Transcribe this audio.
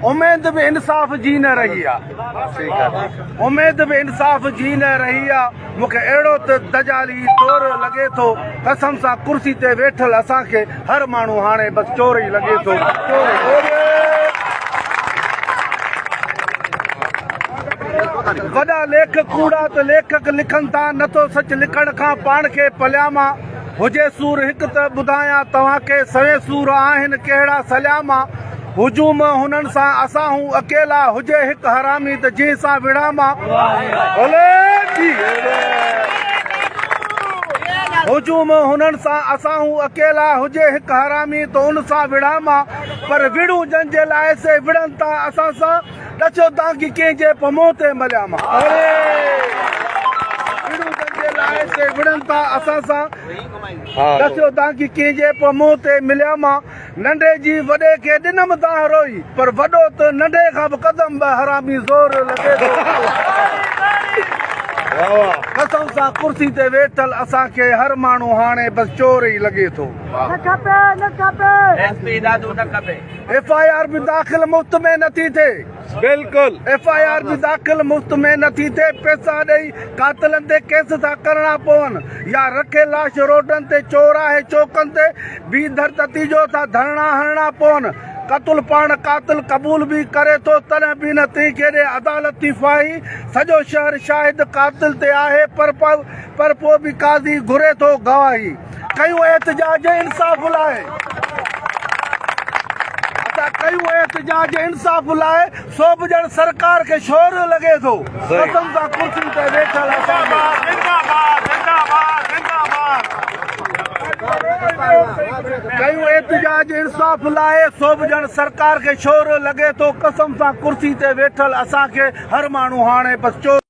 اميد به انصاف جي نه رهي آ. اميد به انصاف جي نه رهي آ. مون کي اهڙو ته دجالي دور لڳي ٿو. قسم سان ڪرسي تي ويٺل اسان کي هر ماڻهو هاڻي بس چور ئي لڳي ٿو. چور ئي. وڏا ليک ڪوڙا ته ليکڪ لکن ٿا نٿو سچ لکڻ کان پاڻ کي پليان مان. هجي سور هڪ ته ٻڌايان توهان کي سوين سور آهن ڪهڙا سليان مان. هجوم هنن سان اسان هون اڪيلا هجي هڪ حرامي ته جنهن سان وڙهان مان. هجوم هنن سان اسان هون اڪيلا هجي هڪ حرامي ته ان سان وڙهان مان. پر وڙهون جن جي لاء سي وڙهن ٿا اسان سان ڏسيو دانگي ڪنهن جي په منهن تي مليا مان. وڙهون جن جي لاء سي وڙهن ٿا اسان سان ڏسيو دانگي ڪنهن جي په منهن تي مليا مان. ننڍي جي وڏي کي ڏنم دانهن روئي، پر وڏو ته ننڍي کان به قدم به حرامي زور لڳي ٿو. قسم سان ڪرسي تي ويٺل اسان کي هر ماڻهو هاڻي بس چور ئي لڳي ٿو. نه کپي نه کپي. ايس پي دادو نه کپي. ايف I R به داخل مفت ۾ نٿي ٿئي. بلڪل. ايف I R به داخل مفت ۾ نٿي ٿئي، پئسا ڏئي قاتلن تي ڪيس ٿا ڪرڻا پون يا رکي لاش روڊن تي چوراهي چوڪن تي بي ڌرتتي جو ٿا ڌرڻا هڻڻا پون، قتل پاڻ قاتل قبول به ڪري ٿو تڏهن به نه تنهن کي ڏي عدالت ٿي ڦاهي، سڄو شهر شاهد قاتل تي آهي پر پر پوء به قاضي گهري ٿو گواهي. ڪيون احتجاج انصاف لاء ادا ڪيون احتجاج انصاف لاء سو به ڄڻ سرڪار کي شور لڳي ٿو قسم سان ڪرسين تي ويٺل اسان کي ڪيون احتجاج انصاف لاء سو به ڄڻ سرڪار کي شور لڳي ٿو قسم سان ڪرسي تي ويٺل اسان کي هر ماڻهو هاڻي بس چور.